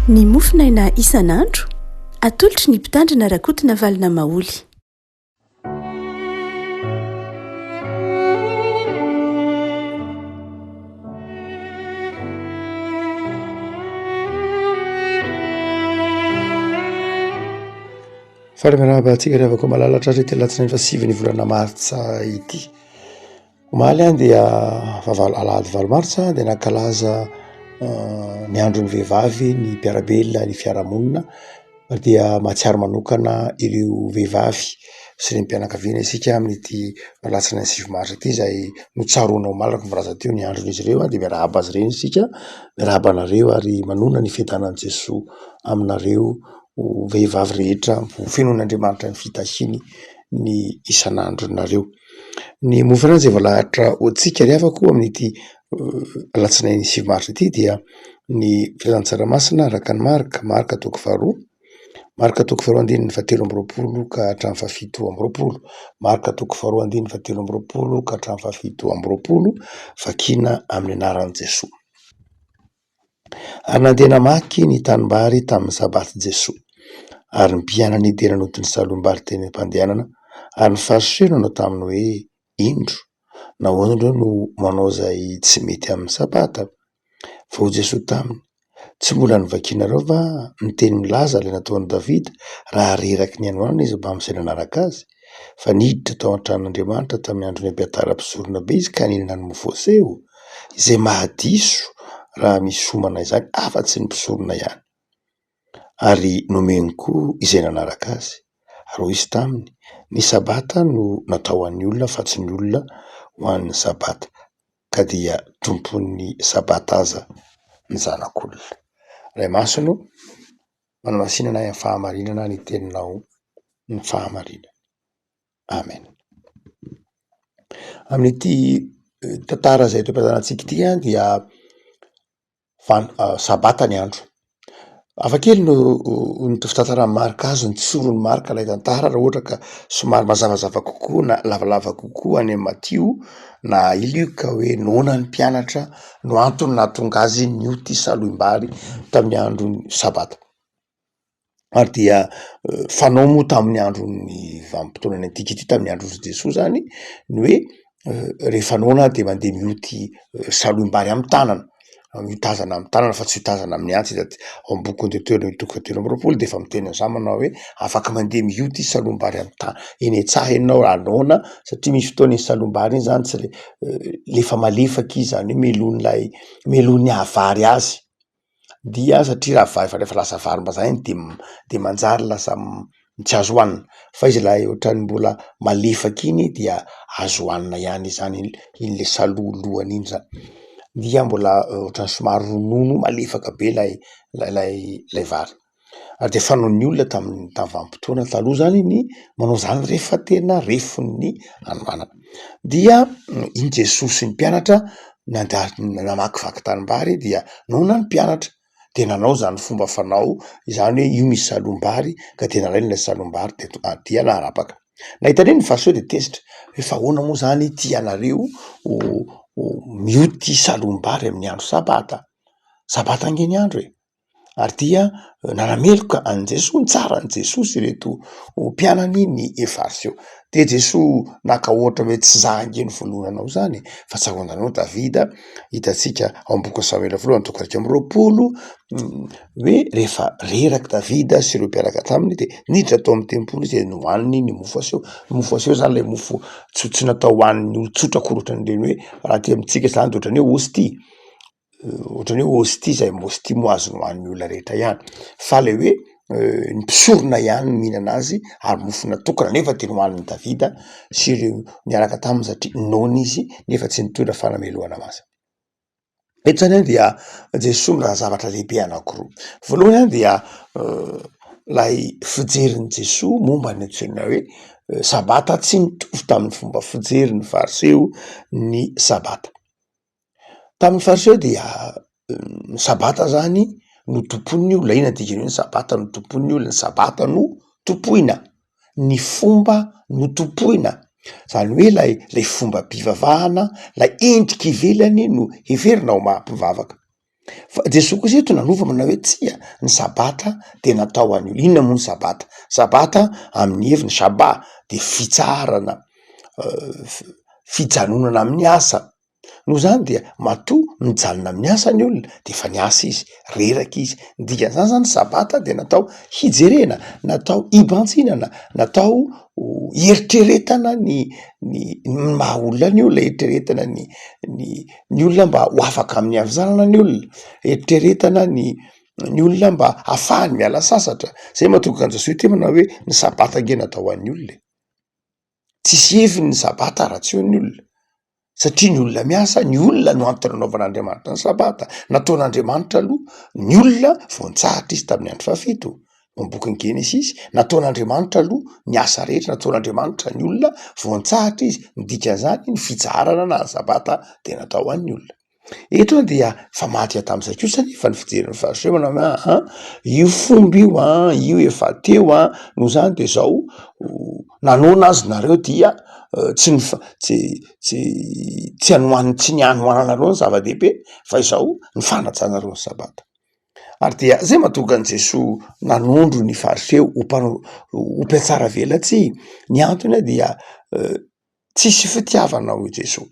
Ny mofonaina isan'andro, atolotry ny Mpitandrina Rakotonavalona Maholy. Faly miarahaba antsika ry havako malala tratra ity alatsinainy fahasivy ny volana martsa ity. Omaly aho dia fahavalo alahady valo martsa dia nankalaza ny andron'ny vehivavy ny mpiara-belona ny fiarahamonina ary dia mahatsiaro manokana ireo vehivavy sy renim-pianakaviana isika amin'ity alatsinainy 9 martsa ity izay notsaroana omaly araka ny voalaza teo ny andron'izy ireo dia miarahaba azy ireny isika, miarahaba anareo ary manonona ny fiadanan'i Jesoa aminareo vehivavy rehetra ho fenoin'Andriamanitra ny fitahiany ny isan'andronareo. Ny mofo iray izay voalahatra ho antsika ry havako amin'ity alatsinainy 9 marsa ity dia ny filazantsara masina araka an'i Marka, Marka toko faharoa, Marka toko faharoa andininy fahatelo amby roapolo ka hatramin'ny fahafito amby roapolo, Marka toko faharoa andininy fahatelo amby roapolo ka hatramin'ny fahafito amby roapolo, vakiana amin'ny anaran'i Jesoa. Ary nandeha namaky ny tanimbary tamin'ny Sabata Jesoa, ary ny mpianany dia nanoto ny salohim-bary teny am-pandehanana, ary ny Fariseo nanao taminy hoe, Indro, nahoana ireo no manao izay tsy mety amin'ny Sabata? Fa hoy Jesoa taminy, Tsy mbola novakinareo va ny teny milaza ilay nataon'i Davida raha reraky ny hanoanana izy mbamin'izay nanaraka azy? Fa niditra tao an-tranon'Andriamanitra tamin'ny andron'i Abiatara mpisoronabe izy ka nihinana ny mofo aseho, izay mahadiso raha misy homana izany afa-tsy ny mpisorona ihany. Ary nomeny koa izay nanaraka azy. Ary hoy izy taminy, Ny Sabata no natao ho an'ny olona fa tsy ny olona ho an'ny Sabata. Ka dia tompon'ny Sabata aza ny Zanak'olona. Ray Masina ô, manamasinana ahy amin'ny fahamarinana ny teninao ny fahamarinana. Amen. Amin'ity tantara izay eto am-piandanantsika ity dia van- sabata ny andro. Hafa kely no ny fitantaran'i Marka azy, ny tsoron'i Marka ilay tantara raha ohatra ka somary mazavazava kokoa na lavalava kokoa any amin'i Matio na i Lioka hoe noana ny mpianatra no antony nahatonga azy nioty salohim-bary tamin'ny andron'ny sabata. Ary dia fanao moa tamin'ny andron'ny vanim-potoanan'ny antiquité tamin'ny andron'i Jesoa zany ny hoe rehefa noana de mandeha mioty salohim-bary amin'ny tanana, miotazana amin'ny tanana fa tsy otazana amin'ny antsy izy aty. Ao amin'ny bokin'ny Deoteronomia toko fahatelo amby roapolo de efa miteny an'izany manao hoe afaka mandeha mioty salohim-bary amin'ny tanana, eny an-tsaha ianao raha noana satria misy fotoana iny salohim-bary iny zany tsy le le efa malefaka izy zany hoe melohin'ilay melohin'ny hahavary azy. Dia satria raha vary efa lasa varim-bazaha iny de de manjary lasa tsy azo hohanina, fa izy ilay ohatran'ny mbola malefaka iny dia azo hohanina ihany izany iny, iny le salohy lohany iny zany, dia mbola ohatran'ny somary ronono malefaka be ilay ilay ilay vary. Ary dia fanaon'ny olona tamin'ny tamin'ny vanim-potoana taloha zany ny manao zany rehefa tena refon'ny hanoanana. Dia iny Jesoa sy ny mpianatra nandalo namakivaky tanimbary dia noana ny mpianatra de nanao zany fomba fanao izany hoe io misy salohim-bary ka de nalaina ilay salohim-bary de tonga dia narapaka. Nahita an'iny ny fariseo de tezitra hoe fa ahoana moa zany ity ianareo mioty salohim-bary amin'ny andro sabata? Sabata ange ny andro e! Ary dia nanameloka an'i Jesoa, nitsara an'i Jesoa sy ireto mpianany ny Fariseo. Dia Jesoa naka ohatra hoe tsy za ange no voalohany nanao izany e, fa tsaroanareo Davida, hitantsika ao amin'ny bokin'i Samoela voalohany toko 21 hoe rehefa reraka Davida sy ireo mpiaraka taminy de niditra tao amin'ny tempoly izy de nohaniny ny mofo aseho, ny mofo aseho zany le mofo tsy tsy natao hohanin'ny olon-tsotra akory ohatran'ireny hoe raha aty amintsika zany de ohatran'ny hoe hostie. Ohatran'ny hoe hostie zay hostie moa azo hohanin'ny olona rehetra ihany fa le hoe ny mpisorona ihany no mihinana azy ary mofo natokana nefa de nohanin'i Davida sy ireo niaraka taminy satria noana izy nefa tsy nitondra fanamelohana ho azy. Eto zany an dia Jesoa milaza zavatra lehibe anankiroa, voalohany an dia lay fijerin'i Jesoa momba ny antsoina hoe sabata tsy nitovy tamin'ny fomba fijerin'ny fariseo ny sabata. Tamin'ny fariseo dia ny sabata zany no tompoin'ny olona, inona ny dikan'io hoe ny sabata no tompoin'ny olona? Ny sabata no tompoina, ny fomba no tompoina, zany hoe lay lay fombam-pivavahana, lay endrika ivelany no heverina ho maha mpivavaka. Fa Jesoa kosa eto nanova manao hoe tsia, ny sabata de natao ho an'ny olona. Inona moa ny sabata? Sabata amin'ny heviny shabbat de fitsaharana, fijanonana amin'ny asa. Noho izany dia matoa mijanona amin'ny asa ny olona de efa niasa izy, reraka izy. Ny dikan'izany zany sabata de natao hijerena, natao hibanjinana, natao hieritreretana ny ny ny maha olona ny olona, hieritreretana ny ny ny olona mba ho afaka amin'ny havizanana ny olona, eritreretana ny ny olona mba hahafahany miala sasatra, zay mahatonga an'i Jesoa ity manao hoe ny sabata ange natao ho an'ny olona e, tsisy heviny ny sabata raha tsy eo ny olona, satria ny olona miasa, ny olona no antony nanaovan'Andriamanitra ny sabata, nataon'Andriamanitra aloha ny olona vao nitsahatra izy tamin'ny andro fahafito. Ao amin'ny bokin'ny Genesisy, nataon'Andriamanitra aloha ny asa rehetra, nataon'Andriamanitra ny olona vao nitsahatra izy, ny dikan'izany ny fitsaharana na ny sabata dia natao ho an'ny olona. Eto dia efa maty tamin'izay kosa anefa ny fijerin'ny fariseo manao hoe aa io fomba io an, io efa teo an, noho izany de zao nanoana azy nareo dia tsy ny fa- tsy tsy tsy anoan- tsy ny hanoananareo no zava-dehibe fa izao ny fanajanareo ny sabata. Ary dia zay mahatonga an'i Jesoa nanondro ny fariseo ho mpanao ho mpiatsara velatsihy, ny antony dia tsisy fitiavana hoy Jesoa.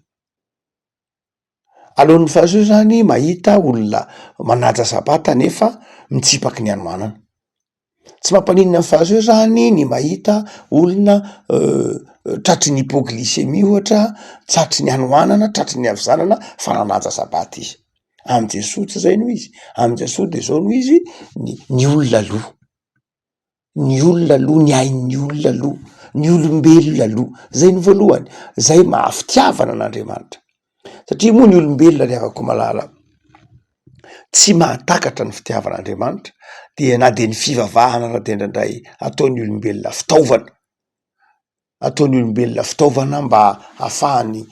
Aleon'ny fariseo zany mahita olona manaja sabata nefa mitsipaky ny hanoanana. Tsy mampaninona ny fariseo zany ny mahita olona tratry ny hypoglycémie ohatra, tratry ny hanoanana, tratry ny havizanana fa nanaja sabata izy. Amin'i Jesoa tsy zay no izy, amin'i Jesoa de zao no izy, ny ny olona aloha, ny olona aloha, ny ain'ny olona aloha, ny olombelona aloha, zay no voalohany, zay maha fitiavana an'Andriamanitra, satria moa ny olombelona ry havako malala tsy mahatakatra ny fitiavan'Andriamanitra dia na de ny fivavahana ara de indraindray ataon'ny olombelona fitaovana. ataon'ny olombelona fitaovana mba hahafahany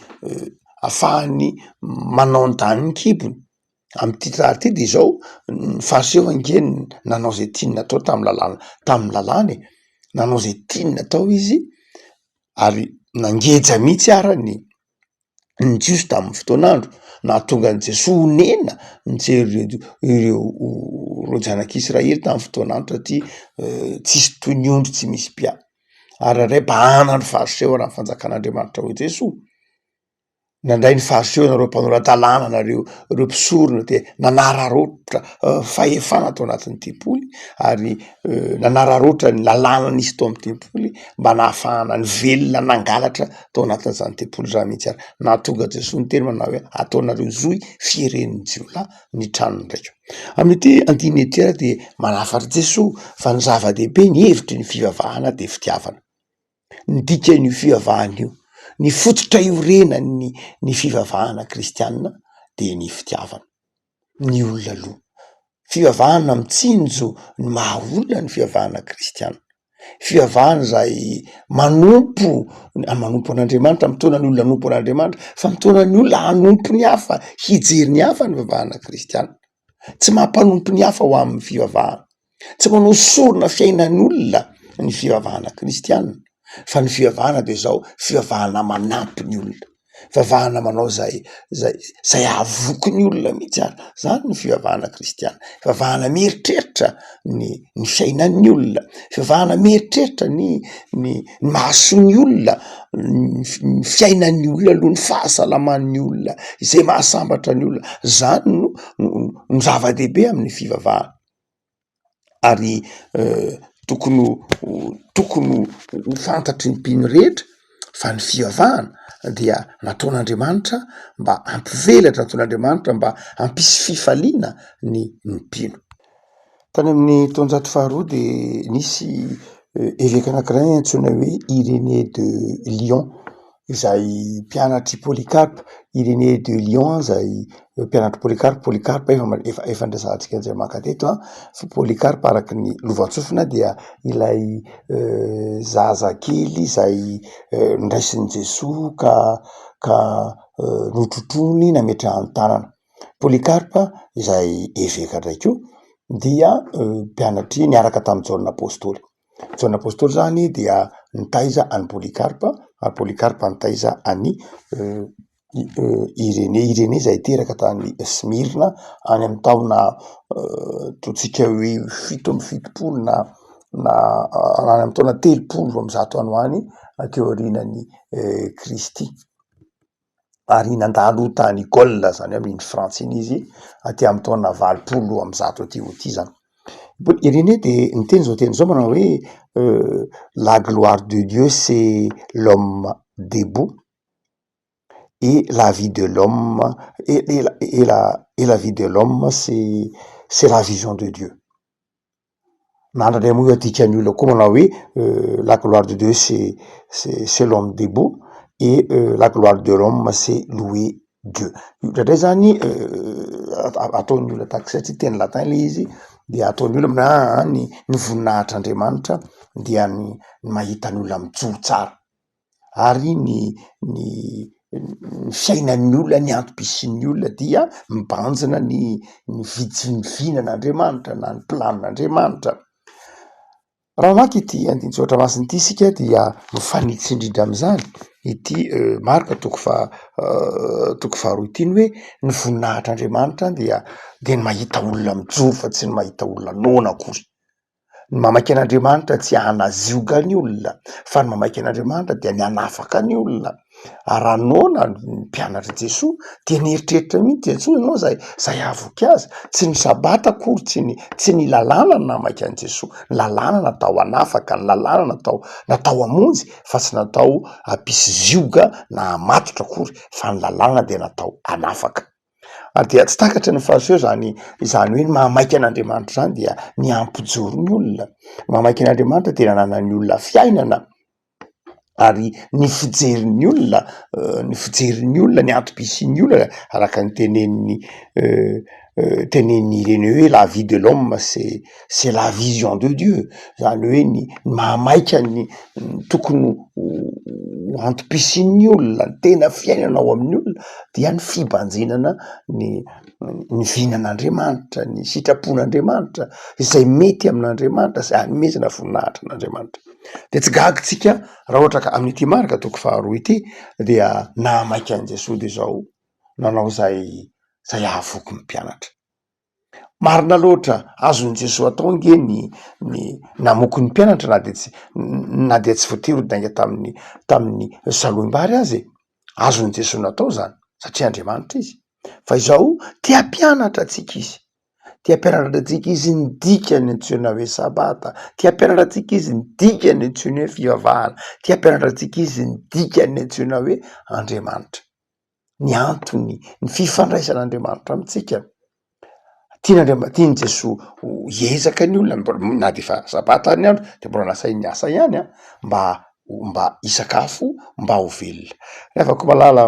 hahafahany manao ny danin'ny kibony, amin'ity tantara ity de izao ny fariseo ange nanao zay tiany natao tamin'ny lalàna tamin'ny lalàna e, nanao zay tiany natao izy ary nangeja mihitsy ara ny ny Jiosy tamin'ny fotoan'andro, nahatonga an'i Jesoa honena nijery ireo ireo ireo zanak'Israely tamin'ny fotoan'andro satria tsisy toy ny ondry tsy misy mpiahy, ary nandray bahana ny fariseo raha ny fanjakan'Andriamanitra hoy Jesoa. Nandray ny fariseo nareo mpanora-dalàna nareo ireo mpisorona de nanararaotra fahefana tao anatin'ny tempoly ary nanararaotra ny lalàna nisy tao amin'ny tempoly mba nahafahana nivelona nangalatra tao anatin'izany tempoly izany mihitsy ary nahatonga Jesoa niteny manao hoe ataonareo zohy firen'ny jiolahy ny tranon'ny raiko. Amin'ity andininy ity ary dia manafatra Jesoa fa ny zava-dehibe ny hevitry ny fivavahana dia fitiavana. Ny dikan'io fivavahana io, ny fototra iorenan'ny ny fivavahana kristianina dia ny fitiavana ny olona aloha. Fivavahana mitsinjo ny maha olona ny fivavahana kristianina. Fivavahana izay manompo, manompo an'Andriamanitra, mitaona ny olona hanompo an'Andriamanitra fa mitaona ny olona hanompo ny hafa, hijery ny hafa ny fivavahana kristianina. Tsy mampanompo ny hafa ho amin'ny fivavahana. Tsy manao sorona fiainan'olona ny fivavahana kristiana fa ny fivavahana de zao fivavahana manampy ny olona, fivavahana manao zay zay zay hahavoky ny olona mihitsy ary, zany ny fivavahana kristiana, fivavahana mieritreritra ny ny fiainan'ny olona, fivavahana mieritreritra ny ny ny mahasoa ny olona, ny ny fiainan'ny olona aloha, ny fahasalaman'ny olona, izay mahasambatra ny olona, zany no no zava-dehibe amin'ny fivavahana. Ary tokony ho tokony ho fantatry ny mpino rehetra fa ny fivavahana dia nataon'Andriamanitra mba hampivelatra, nataon'Andriamanitra mba hampisy fifaliana ny ny mpino. Tany amin'ny taonjato faharoa de nisy eveka anankiray antsoina hoe Irénée de Lyon izay mpianatr'i Polycarpe, Irénée de Lyon izay mpianatr'i Polycarpe, Polycarpe efa efa efa niresahantsika andriamaka teto an, fa Polycarpe araka ny lovantsofina dia ilay zazakely izay noraisin'i Jesoa ka ka notrotroiny nametrahany tanana. Polycarpe izay eveka indray koa dia mpianatry niaraka tamin'i Jaona apôstôly. Jaona apôstôly zany dia nitaiza an'i Polycarpe ary Polycarpe nitaiza an'i. Irénée, Irénée izay teraka tany Smyrna any amin'ny taona ataontsika hoe 77 na na any amin'ny taona 130 any ho any teo aorianan'i Kristy. Ary nandalo tany Gaule zany hoe amin'iny Frantsa iny izy aty amin'ny taona 180 aty ho aty zany. Irénée de niteny zao teny zao manao hoe la gloire de Dieu c'est l'homme debout et la vie de l'homme et et la et la vie de l'homme c'est c'est la vision de Dieu. Na indraindray moa adikan'ny olona koa manao hoe la gloire de Dieu c'est c'est c'est l'homme debout et la gloire de l'homme c'est louer Dieu. Indraindray zany ataon'ny olona tahaka izay satria teny latin le izy de ataon'ny olona hoe aa ny ny voninahitr'Andriamanitra dia ny mahita ny olona mijoro tsara ary ny ny ny fiainan'ny olona, ny antom-pisian'ny olona dia mibanjina ny ny vijin- ny vinan'Andriamanitra na ny planin'Andriamanitra. Raha mamaky ity andinin-tsoratra masina ity isika dia mifanitsy indrindra amin'izany ity Marka toko faha toko faharoa ity ny hoe ny voninahitr'Andriamanitra dia dia ny mahita olona mijoro fa tsy ny mahita olona noana akory. Ny mamaky an'Andriamanitra tsy hanazioga ny olona fa ny mamaky an'Andriamanitra dia ny hanafaka ny olona. Ary raha noana ny mpianatr'i Jesoa dia nieritreritra mihitsy Jesoa ianao zay zay hahavoky azy, tsy ny sabata akory, tsy ny tsy ny lalàna no nahamaika an'i Jesoa, ny lalàna natao hanafaka, ny lalàna natao natao hamonjy fa tsy natao hampisy zioga na hamatotra akory fa ny lalàna dia natao hanafaka. Ary dia tsy takatry ny fariseo zany izany hoe ny mahamaika an'Andriamanitra izany dia ny hampijoro ny olona, ny mahamaika an'Andriamanitra dia nananan'ny olona fiainana. ary ny fijerin'ny olona, ny fijerin'ny olona, ny antom-pisian'ny olona araka ny tenenin'i tenenin'i Irénée hoe la vie de l'homme c'est c'est la vision de Dieu, zany hoe ny mahamaika ny tokony ho antom-pisian'ny olona, ny tena fiainana ao amin'ny olona dia ny fibanjinana ny ny vinan'Andriamanitra, ny sitrapon'Andriamanitra, izay mety amin'Andriamanitra, izay anomezana voninahitra an'Andriamanitra. De tsy gaga tsika raha ohatra ka amin'ity marika toko faharoa ity dia nahamaika an'i Jesoa de zao nanao zay zay hahavoky ny mpianatra. Marina loatra, azon'i Jesoa atao ange ny ny namoky ny mpianatra na de tsy na dia tsy voatery ho dainga tamin'ny tamin'ny salohim-bary aza e, azon'i Jesoa natao zany satria Andriamanitra izy, fa izao te hampianatra antsika izy. Te hampianatra antsika izy ny dikany antsoina hoe sabata, te hampianatra antsika izy ny dikany antsoina hoe fivavahana, te hampianatra antsika izy ny dikany antsoina hoe Andriamanitra. Ny antony, ny fifandraisan'Andriamanitra amintsika. Tian'Andriama- tian'i Jesoa ho hiezaka ny olona, mbola na de efa sabata ary ny andro de mbola nasainy niasa ihany an, mba mba hisakafo mba ho velona. Ry havako malala,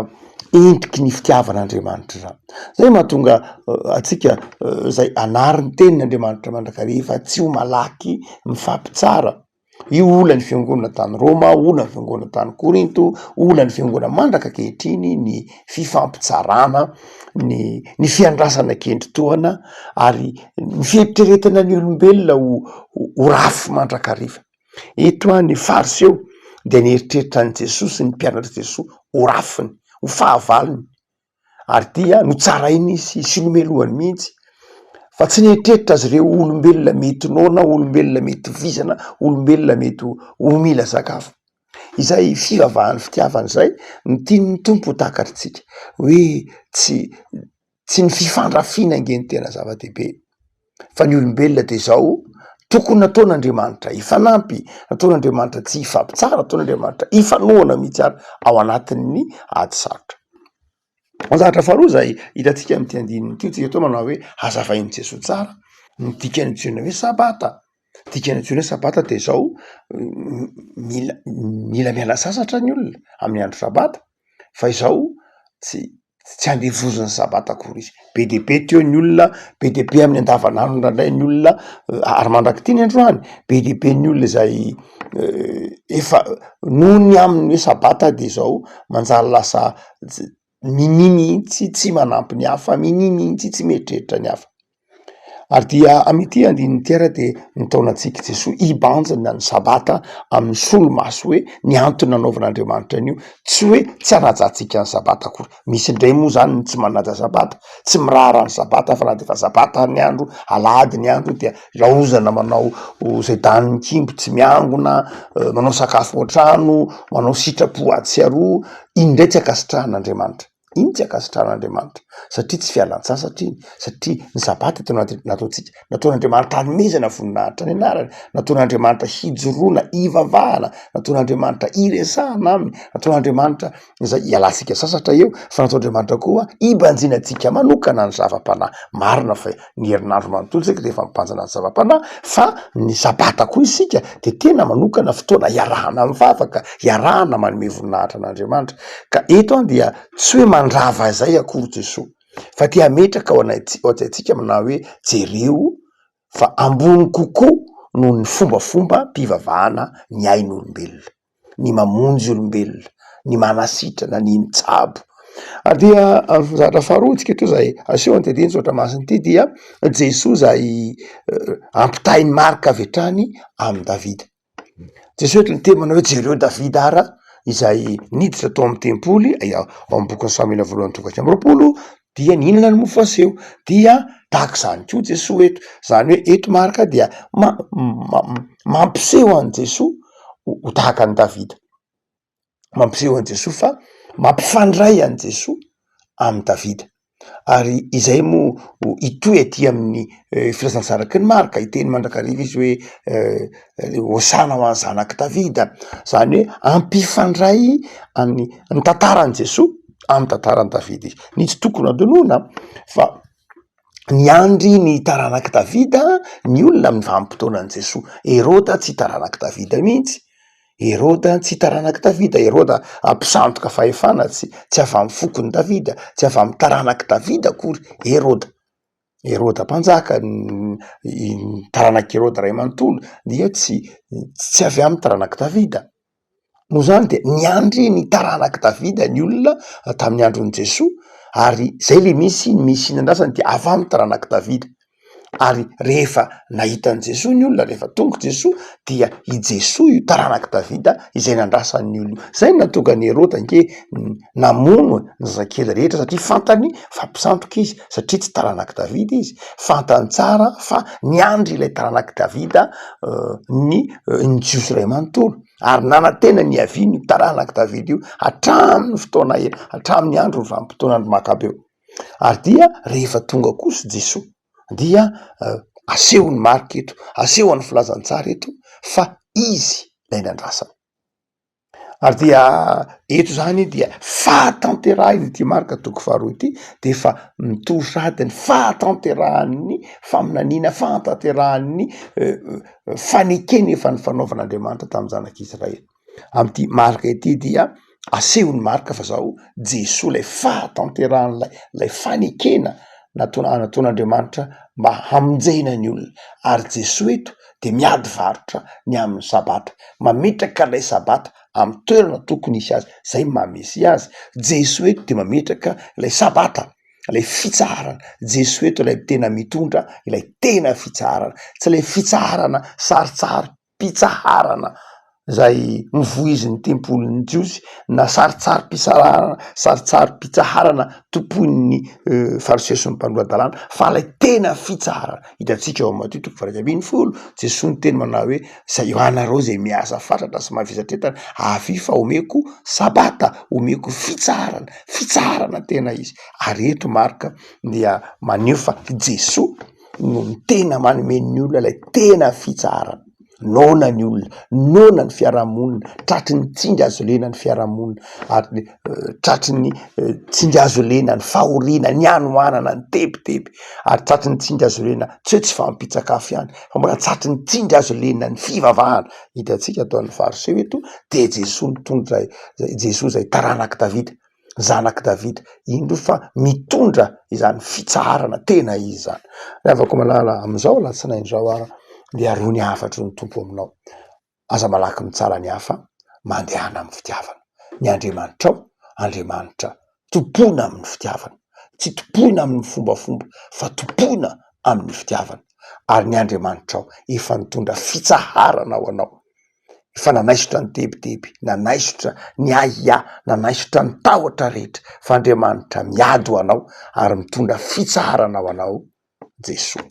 endriky ny fitiavan'Andriamanitra izany. Zay mahatonga antsika zay hanary ny tenin'Andriamanitra mandrakariva tsy ho malaky mifampitsara. Io olan'ny fiangonana tany Roma, olan'ny fiangonana tany Korinto, olan'ny fiangonana mandraka ankehitriny ny fifampitsarana, ny ny fiandrasana kendritohana ary ny fieritreretana ny olombelona ho ho rafy mandrakariva. Eto ny Fariseo dia nieritreritra an'i Jesoa sy ny mpianatr'i Jesoa ho rafiny, ho fahavalony, ary dia notsarainy izy sy nomelohany mihitsy fa tsy nieritreritra azy ireo ho olombelona mety noana, olombelona mety vizana, olombelona mety ho mila sakafo. Izay fivavahan'ny fitiavana izay no tian'ny Tompo ho takatritsika hoe tsy Tsy ny fifandrafiana ange no tena zava-dehibe fa ny olombelona de zao tokony nataon'Andriamanitra hifanampy, nataon'Andriamanitra tsy hifampitsara, nataon'Andriamanitra hifanohana mihitsy ary ao anatin'ny ady sarotra. Ny zavatra faharoa zay hitantsika amin'ity andininy ity, tsika atao manao hoe hazavain'i Jesoa tsara ny dikan'ny antsoina hoe sabata, dikan'ny antsoina hoe sabata de zao mila mila miala sasatra ny olona amin'ny andro sabata fa izao tsy tsy andevozin'ny sabata akory izy, be dia be teo ny olona, be dia be amin'ny andavanandro indraindray ny olona ary mandrak'ity ny androany, be dia be ny olona izay efa noho ny amin'ny hoe sabata de zao manjary lasa minia mihitsy tsy manampy ny hafa, minia mihitsy tsy mieritreritra ny hafa. Ary dia amin'ity andininy ity ary dia nitaona antsika Jesoa hibanjina ny sabata amin'ny solomaso hoe ny antony nanaovan'Andriamanitra an'io, tsy hoe tsy hanajantsika ny sabata akory. Misy indray moa zany ny tsy manaja sabata, tsy miraharaha ny sabata fa na dia efa sabata ny andro, alahady ny andro dia laozana manao izay danin'ny kimbo, tsy miangona, manao sakafo ao an-trano, manao sitrapo atsy sy aroa, iny indray tsy ankasitrahan'Andriamanitra. Iny tsy ankasitrahan'Andriamanitra satria tsy fialan-tsasatra iny, satria ny sabata tena nataontsika, nataon'Andriamanitra hanomezana voninahitra ny anarany, nataon'Andriamanitra hijoroana, hivavahana, nataon'Andriamanitra hiresahana aminy, nataon'Andriamanitra izay hialantsika sasatra eo, fa nataon'Andriamanitra koa hibanjinantsika manokana ny zava-panahy. Marina fa ny herinandro manontolo isika dia efa mibanjina ny zava-panahy, fa ny sabata koa isika dia tena manokana fotoana hiarahana mivavaka, hiarahana manome voninahitra an'Andriamanitra. Ka eto an dia tsy hoe mandrava izay akory Jesoa fa te hametraka ao anay- ao an-tsaintsika manao hoe jereo fa ambony kokoa noho ny fombafombam-pivavahana ny ain'olombelona, ny mamonjy olombelona, ny manasitrana, ny mitsabo. Ary dia zavatra faharoa tsika eto izay aseho an'ity andininy soratra masina ity dia Jesoa izay ampitahain'i Marka avy hatrany amin'i Davida. Jesoa eto niteny manao hoe jereo Davida ara izay niditra tao amin'ny tempoly ao amin'ny bokin'i Samoela voalohany toko 21 dia nihinana ny mofo aseho dia tahaka izany koa Jesoa eto, izany hoe eto Marka dia mampiseho an'i Jesoa ho tahaka an'i Davida. Mampiseho an'i Jesoa fa mampifandray an'i Jesoa amin'i Davida. Ary izay moa hitohy aty amin'ny filazantsaraky ny Marka, hiteny mandrakariva izy hoe hosana ho an'ny zanak'i Davida. Izany hoe hampifandray an'ny ny tantaran'i Jesoa amin'ny tantaran'i Davida izy. Ny tsy tokony hadinoina fa niandry ny taranak'i Davida ny olona amin'ny vanim-potoanan'i Jesoa. Heroda tsy taranak'i Davida mihitsy. Heroda tsy taranak'i Davida, Heroda mpisandoka fahefana, tsy tsy avy amin'ny fokon'i Davida, tsy avy amin'ny taranak'i Davida akory Heroda. Heroda mpanjaka, ny taranak'i Heroda iray manontolo dia tsy tsy avy amin'ny taranak'i Davida. Noho izany dia niandry ny taranak'i Davida ny olona tamin'ny andron'i Jesoa ary zay le misy ny Mesia nandrasany dia avy amin'ny taranak'i Davida. Ary rehefa nahita an'i Jesoa ny olona, rehefa tonga Jesoa dia i Jesoa io taranak'i Davida izay nandrasan'ny olona io. Zay no nahatonga an'i Heroda ange namono ny zazakely rehetra satria fantany fa mpisandoka izy, satria tsy taranak'i Davida izy. Fantany tsara fa niandry ilay taranak'i Davida ny ny Jiosy iray manontolo ary nanantena ny hiavian'io taranak'i Davida io hatramin'ny fotoana ela, hatramin'ny andron'ny vanim-potoanan'ny Makabeo. Ary dia rehefa tonga kosa Jesoa dia asehon'i Marka eto, asehon'ny filazantsara eto fa izy ilay nandrasana. Ary dia eto zany dia fahatanterahiny ity Marka toko faharoa ity de efa mitory sahady ny fahatanterahan'ny faminaniana, fahatanterahan'ny fanekena efa nifanaovan'Andriamanitra tamin'ny zanak'Israely. Amin'ity marika ity dia asehon'i Marka fa zao Jesoa ilay fahatanterahan'ilay ilay fanekena nataona nataon'Andriamanitra mba hamonjena ny olona ary Jesoa eto dia miady varotra ny amin'ny sabata, mametraka ilay sabata amin'ny toerana tokony hisy azy, zay ny maha mesia azy, Jesoa eto dia mametraka ilay sabata, ilay fitsaharana, Jesoa eto ilay tena mitondra ilay tena fitsaharana, tsy ilay fitsaharana saritsarim pitsaharana izay novoizin'ny tempolin'ny Jiosy na saritsarim-pisarahana, saritsarim-pitsaharana tompoin'ny Fariseo sy ny mpanora-dalàna fa ilay tena fitsaharana. Hitantsika ao amin'ny Matio toko faha 11, Jesoa niteny manao hoe izay ho anareo izay miasa fatratra sy mavesatra entana, avia fa omeko sabata, omeko fitsaharana, fitsaharana tena izy. Ary eto Marka dia maneho fa Jesoa no tena manome ny olona ilay tena fitsaharana. Noana ny olona, noana ny fiarahamonina, tratry ny tsindry hazo lena ny fiarahamonina ary tratry ny tsindry hazo lena ny fahoriana, ny hanoanana, ny tebiteby ary tratry ny tsindry hazo lena tsy hoe tsy fahampian-tsakafo ihany fa mbola tratry ny tsindry hazo lena ny fivavahana. Hitantsika ataon'ny fariseo eto dia Jesoa mitondra, Jesoa izay taranak'i Davida. zanak'i Davida, indro fa mitondra izany fitsaharana tena izy izany. Ry havako malala, amin'izao alatsinainy izao aho dia aroa ny hafatry ny Tompo aminao. Aza malaky mitsara ny hafa, mandehana amin'ny fitiavana. Ny Andriamanitrao, Andriamanitra tompoina amin'ny fitiavana. Tsy tompoina amin'ny fombafomba fa tompoina. amin'ny fitiavana, ary ny Andriamanitrao efa nitondra fitsaharana ho anao, efa nanaisotra ny tebiteby, nanaisotra ny ahiahy, nanaisotra ny tahotra rehetra, fa Andriamanitra miady ho anao ary mitondra fitsaharana ho anao Jesoa.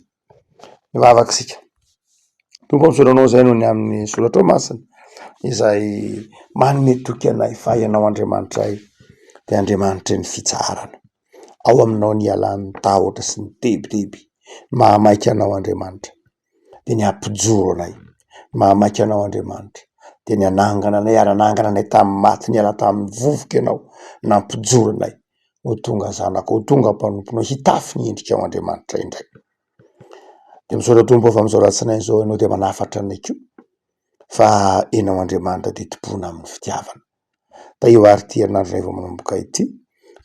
Mivavaka isika. Tompo ô, misaotra anao izay noho ny amin'ny soratrao masina izay manome toky anay fa ianao Andriamanitray dia Andriamanitry ny fitsaharana. Ao aminao ny ialan'ny tahotra sy ny tebiteby. Mahamaika anao Andriamanitra dia ny hampijoro anay. Mahamaika anao Andriamanitra dia ny hanangana anay ary hanangana anay tamin'ny maty niala tamin'ny vovoka ianao nampijoro anay ho tonga zanakao, ho tonga mpanomponao, hitafy ny endrikao Andriamanitra indray. Dia misaotra Tompo fa amin'izao alatsinainy izao ianao dia manafatra anay koa fa ianao Andriamanitra dia tompoina amin'ny fitiavana. Tahio ary ity herinandronay vao manomboka ity,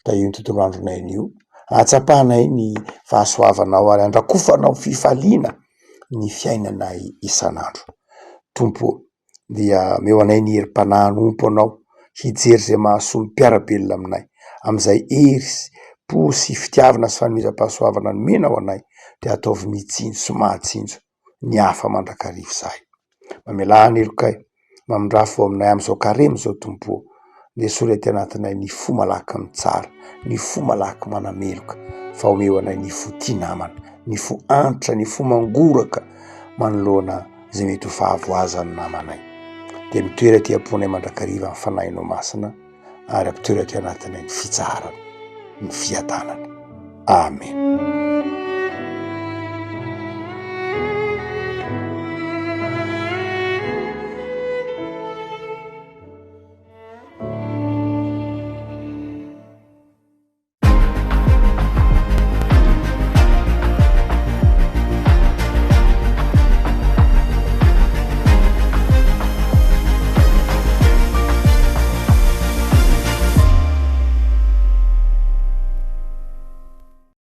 tahio ny tontolo andronay anio, ahatsapanay ny fahasoavanao ary andrakofanao fifaliana ny fiainanay isan'andro. Tompo ô, dia omeo anay ny herim-panahy hanompo Anao, hijery izay mahasoa ny mpiara-belona aminay, amin'izay hery sy po sy fitiavana sy fanomezam-pahasoavana nomenao anay, dia ataovy mitsinjo sy mahatsinjo ny hafa mandrakariva izahay. Mamelà ny helokay, mamindrà fo aminay amin'izao karemy izao Tompo ô. Nesory aty anatinay ny fo malaky mitsara, ny fo malaky manameloka, fa omeo anay ny fo tia namana, ny fo antra, ny fo mangoraka manoloana izay mety ho fahavoazan'ny namanay. Dia mitoera aty am-ponay mandrakariva ny Fanahinao Masina ary ampitoera aty anatinay ny fitsaharana, ny fiadanana. Amen.